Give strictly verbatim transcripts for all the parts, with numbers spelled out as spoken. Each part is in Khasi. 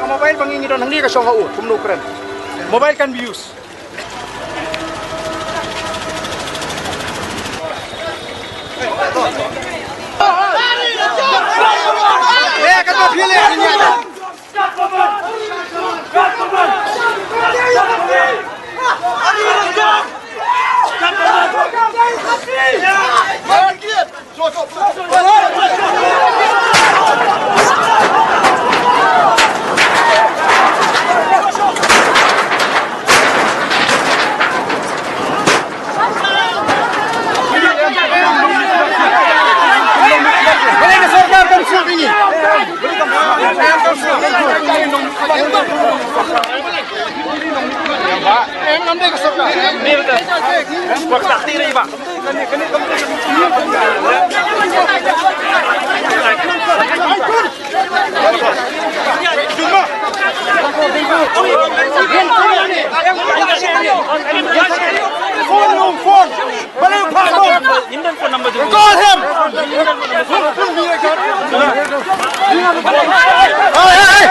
Mobile ba ngi don hangne ka shong ha u kumno kren. Mobile can be used. Eh, ka to phil eh, ka nya. Phone, no phone. Balei u phah? Call him. Hey, hey, hey.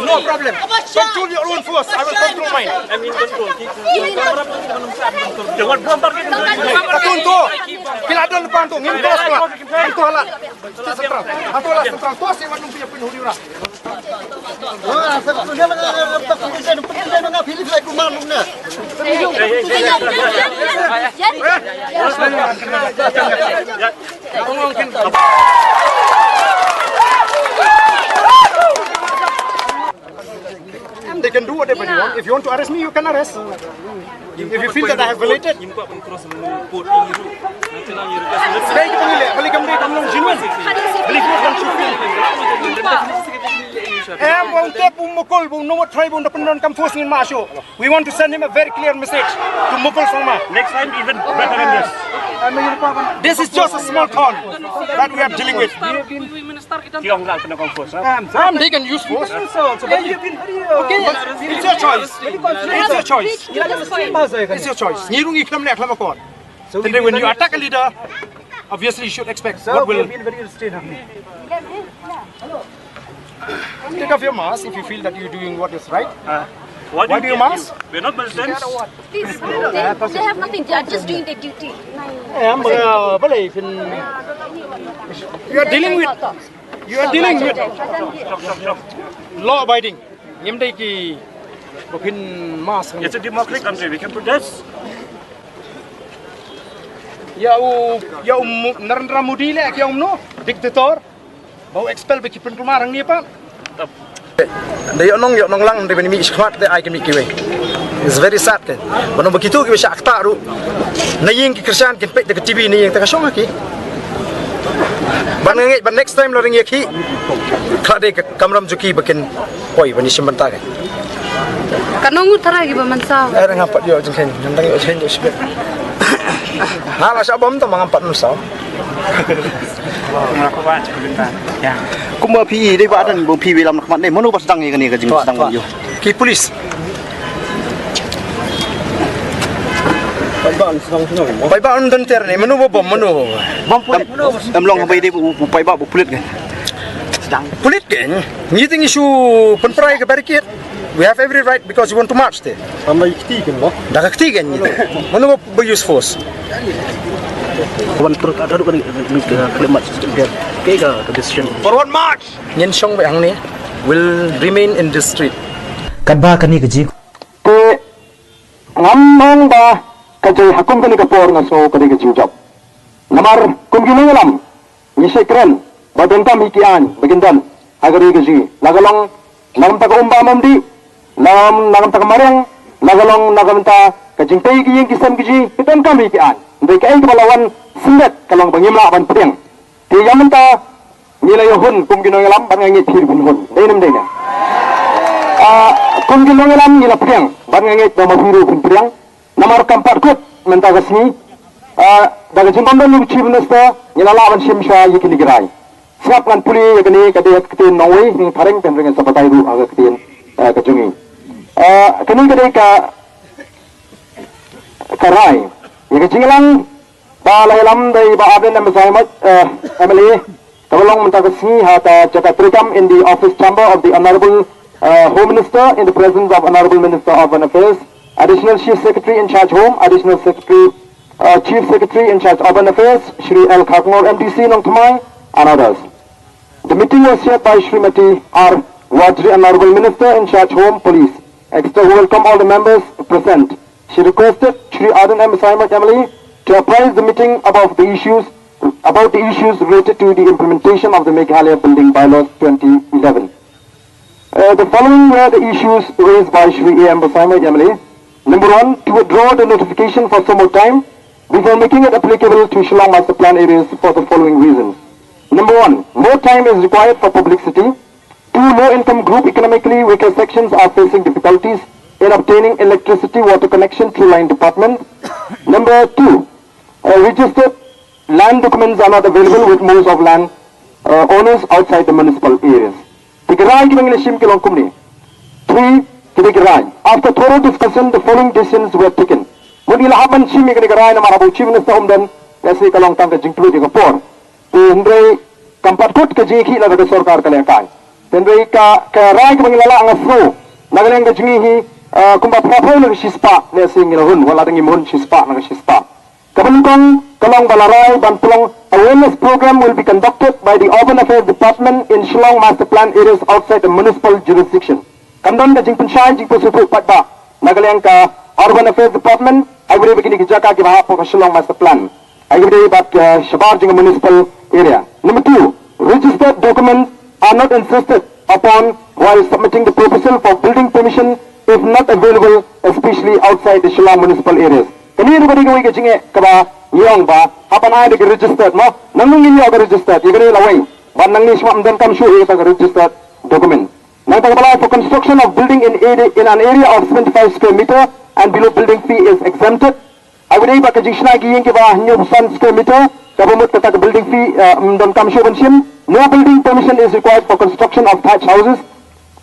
No problem. Control your own force. I will control mine. I'm in control. Katun to. Pila don depan tu. Ngim bos tu. Hantu halat. Central. Hantu halat central. Tu si manung punya pun huri orang. They can do whatever they want. If you want to arrest me, you can arrest. If you feel that I have violated, Em, ba un tep u mukul, ba un numot trai, ba un da pyndonkam force ngin mah shuh. We want to send him a very clear message to Mukul Sangma. Next time even better than this. This is just a small town that we are dealing with. Em, em, they can use force. Okay, it's your choice. It's your choice. Ngi ruh ngi khlem leh khlem akor. Today when you attack a leader, obviously you should expect what will. Take off your mask if you feel that you're doing what is right. Why do you mask? We're not Muslims. Please, they, they have nothing. They are just doing their duty. Em, uh, balei phin. You are dealing with, you are dealing with law abiding. Ngim dei ki ba phin mask. It's a democratic country. We can protest. Ïa u, ïa u Mo-, Narendra Modi leh ki ong no dictator. Ba u expel ba ki pynkulmar hangne pat. Da ïoh nong, ïoh nong lang, da ban mih shakhmat te ai ka mih kiwei. It's very sad kan. Ba nong ba kitu kiwei sha kata ruh. Na ïing ki Christian kin peit da ka T V na ïing te ka shong ha ki. Ban nga ngeit ban next time la ring ïa ki. Khlad dei ka kamram jong ki ba kin poi ban ïashim bynta ka. Ka nong u tharai ki ba man saw. Eh, nga pat ïoh jingkheiñ, nang dang ïoh jingkheiñ ïoh shibit. Ha la sha bom to ma ngam pat nusau. Kumba phi i dei ba dan ba phi wilam khmat ne mano ba sdang ïa kane ka jingsdang ïoh. Ki police. Paidbah un don ter ne mano ba bom mano. Bom pulit. Em long ba i dei ba paidbah ba pulit kan. Sdang. Pulit kan. Ngi ting issue pynprai ka barricade. We have every right because you want to march te. Tama i kti kan lo. Da ka kti kan ngi. Mano ba use force. Wan terus ada kan ni kalimat ke ke decision. Forward march. Ngin shong ba hangne will remain in this street. Katba kane ka jing. Te ngam ong ba ka jai hakum kane ka por nga so ka dei ka jingjop. Namar kum ki nongïalam ngi shait kren ba donkam hi ki aiñ ba kin don ha ka ri ka jong ngi. La ka long na ka bynta ka um bam um dih, na ka bynta ka mariang, la ka long na ka bynta ka jingtei ki ïing ki sem ki jong ngi, ki donkam hi ki aiñ. Hynrei kaei kaba la wan sngewbha ka long ba ngim lah ban pdiang. Te ïa mynta ngi la ïa hun kum ki nongïalam bad nga ngeit phi ruh phin hun. Dei ne ym dei ne? Ah, kum ki nongïalam ngi la pdiang bad nga ngeit ba ma phi ruh phin pdiang. Namar kam pat kut mynta ka sngi, ah, da ka jingbym don u Chief Minister ngi la lah ban shim shuwa ïa kine ki rai. Sngap ngan pule ïa kane ka dei ka ktien nongwei, ngi phareng pynreng sa batai ruh ha ka ktien, ah, ka jong ngi. Ah, kane ka dei ka, ka rai ïa ka jingïalang Ba la ïalam da i Bah Ardent M Basaiawmoit, eh, M L A, kaba long mynta ka sngi ha ka jaka treikam in the office chamber of the Honorable, eh, Home Minister in the presence of Honorable Minister of Urban Affairs, Additional Chief Secretary in charge Home, Additional Secretary, eh, Chief Secretary in charge Urban Affairs, Shri L Kharkongor M D C Nongthymmai, and others. The meeting was chaired by Shrimati R Warjri, Honorable Minister in charge Home Police. Extra who welcome all the members present. She requested Shri Ardent M Basaiawmoit M L A to apprise the meeting about the issues about the issues related to the implementation of the Meghalaya Building Bylaws twenty eleven. Uh, the following were the issues raised by Shri A M Basaiawmoit M L A. Number one, to withdraw the notification for some more time before making it applicable to Shillong Master Plan areas for the following reasons. Number one, more time is required for publicity. Two, low-income group, economically weaker sections are facing difficulties in obtaining electricity water connection through line department. Number two, uh, registered land documents are not available with most of land, uh, owners outside the municipal areas. Te ki rai kiba ngi la shim ki long kumne. Three, ki dei ki rai. After thorough discussion, the following decisions were taken. Mut ngi la hap ban shim ïa kane ka rai namar ba u Chief Minister um don, lehse ka long tang ka jingpynlut ïa ka por. Te hynrei kam pat kut ka jingïakhih na ka sorkar ka lehkai. Te hynrei ka, ka rai kaba ngi la lah nga sngew na ka liang ka jong ngi hi, eh, kumba phra phew na ka shispah, lehse ngi la hun, wat la dang ngim hun shispah na ka shispah. Kaba nyngkong ka long ba la rai ban pynlong, awareness program will be conducted by the Urban Affairs Department in Shillong Master Plan areas outside the municipal jurisdiction. Kan don ka jingpynshai jingpynsngewthuh paidbah na ka liang ka Urban Affairs Department, ha kaba ïadei bad kine ki jaka kiba hap ha ka Shillong Master Plan, ha kaba ïadei bad, eh, shabar jong ka municipal area. Number two, registered documents are not insisted upon while submitting the proposal for building permission if not available, especially outside the Shillong municipal areas. Kane ruh ka dei kawei ka jingeh kaba ngi ong ba hap ban ai da ka registered, mo. Nangno ngin ïoh ka registered? Ïa kane lawei. Bad nangne shakhmat ym donkam shuh ïa ka registered document. Nangta kaba lai, for construction of building in area, in an area of seventy-five square meter and below, building fee is exempted. Ha kaba ïadei bad ka jingshna ki ïing kiba hynñiew san square meter, kaba mut kata ka building fee, eh, ym donkam shuh ban shim. No building permission is required for construction of thatched houses.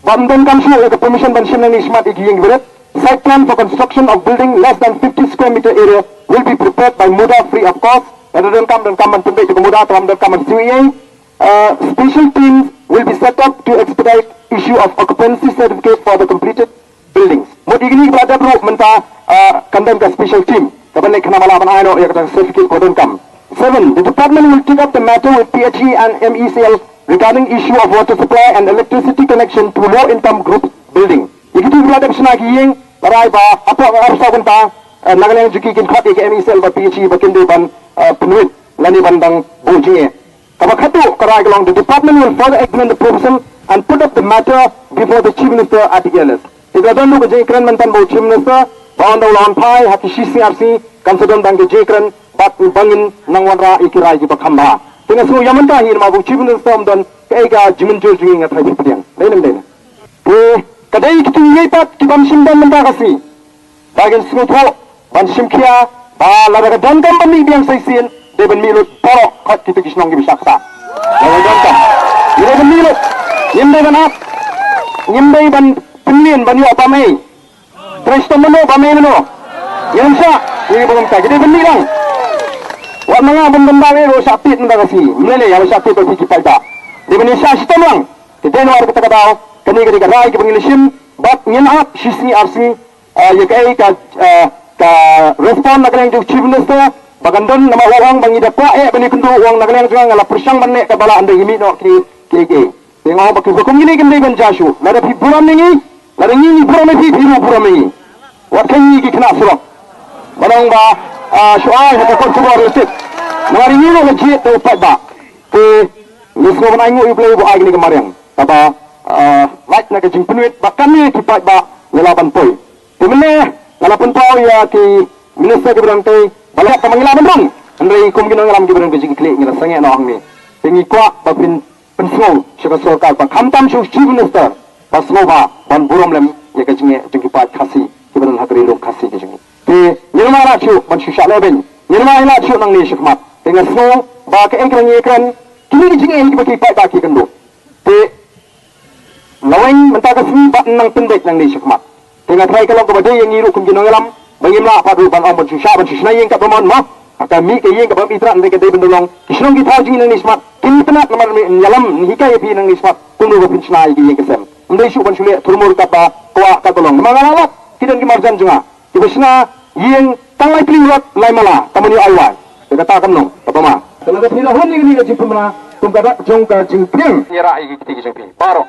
Bad ym donkam shuh ïa ka permission ban shim nangne shakhmat ïa ki ïing kiba rit. Site plan for construction of building less than fifty square meter area will be prepared by MUDA free of cost. Lada donkam, donkam ban pynbeit ïa ka MUDA, tangba ym donkam ban siew ei ei. Uh, special teams will be set up to expedite issue of occupancy certificate for the completed buildings. Mut ïa kine kiba la dep ruh mynta, uh, kan don ka special team kaban leit khnang ba lah ban ai noh ïa kata ka certificate kaba donkam. Seven, the department will take up the matter with P H E and M E C L regarding issue of water supply and electricity connection to low income group building. Ïa kito kiba la dep shna ki ïing, la rai ba hapoh ka arphew saw kynta, eh, na ka liang jong ki kin khot ïa ka M E C L bad P H E ba kin dei ban, eh, pynwit lane ban dang buh jingeh. Kaba khatduh ka rai ka long, the department will further examine the proposal and put up the matter before the Chief Minister at the earliest. Te ka don ruh ka jingkren mynta ba u Chief Minister, ba ynda u la wan phai ha ki shi sngi ar sngi, kan sa don ban ka jingkren bad ba ngin nang wanrah ïa ki rai kiba kham bha. Te nga sngew ïa mynta hi namar ba u Chief Minister um don, kaei ka jingmynjur jong ngi, nga tharai phi pdiang. Dei ne ym dei? Te ka dei kito ngi pat ki bym shym don mynta ka sngi. Ba ngin sngewthuh ban shim khia ba lada ka donkam ban mih biang sa shisien, dei ban mih lut baroh, khot kito ki shnong kiba shah ktah. Lada ka donkam, ngi dei ban mih lut. Ngim dei ban ap, ngim dei ban pynlien ban ïoh bam ei. Trei shitom mano, bam ei mano. Ngim shah, ngi ba kumta, ngi dei ban mih lang. Wat ma nga ban ban bam ei ruh shah tied mynta ka sngi. Ym lei lei, ïa ba shah tied ba phi ki paidbah. Dei ban ïashah shitom lang. Te dei namar kata ka daw, kane ka dei ka rai kaba ngi la shim bad ngin ap shi sngi ar sngi, eh, ïa kaei ka, eh, ka respond na ka liang jong u Chief Minister ba kan don, namar u ong ba ngi da kwah eh ban ïakynduh, u ong na ka liang jong nga, nga la pyrshang ban leh katba lah hynrei ngi mih noh kiei kiei. Te nga ong ba kiba kum kine kim dei ban jia shuh. Lada phi burom ïa ngi, lada ngi ngi burom ïa phi, phi ruh burom ïa ngi. Wat kheiñ ïa ngi ki khynnah surok ban ong ba, ah, shu ai ha ka kot khubor lyndet. Namar ïa ngi ruh la jied da u paidbah. Te ngi sngewbha ban ainguh ïa U Blei uba ai kane ka mariang kaba, ah, lait na ka jingpynwit ba kane ki paidbah ngi lah ban poi. Te mynne nga la pynpaw ïa ki minister kiba don tei ba lok tang ba ngi lah ban rung, hynrei kum ki nongïalam kiba don ka jingkitkhlieh ngi la sangeh noh hangne. Te ngi kwah ba phin pynsngew sha ka sorkar ba khamtam sha u Chief Minister ba sngewbha ban burom lem ïa ka jingeh jong ki paid Khasi kiba don ha ka Ri Lum Khasi ka jong ngi. Te ngim lah shuh ban shu shah lehbeiñ, ngim lah shuh nangne shakhmat. Te nga sngew ba kaei kaba ngi ïakren, kine ki jingeh kiba ki paidbah ki kynduh. Te lawei mynta ka sngi bad nang pynbeit nangne shakhmat. Te nga tharai ka long kaba dei ïa ngi ruh kum ki nongïalam ba ngim lah pat ruh ban ong ban shu shah ban shu shna ïing katba mon, mo. Ka mih ka ïing kaba ym ithuh, hynrei ka dei ban da long ki shnong ki thaw jong ngi nangne shakhmat. Kin itynnad namar ngi ïalam, ngi hikai ïa phi nangne shakhmat kumno ba phin shna ïa ki ïing ki sem. Ym dei shuh ban shu leh thurmur katba kwah katba long. Namar nga lap ki don ki marjan jong nga kiba shna ïing tang lai pli rot lai mala, ka mon ïoh ai wai. Te kata kam long kaba ma. Te lada phi la hun ïa kane ka jingpynbna kum ka dak jong ka jingpdiang, ïa rah ïa ki kti ki jong phi baroh.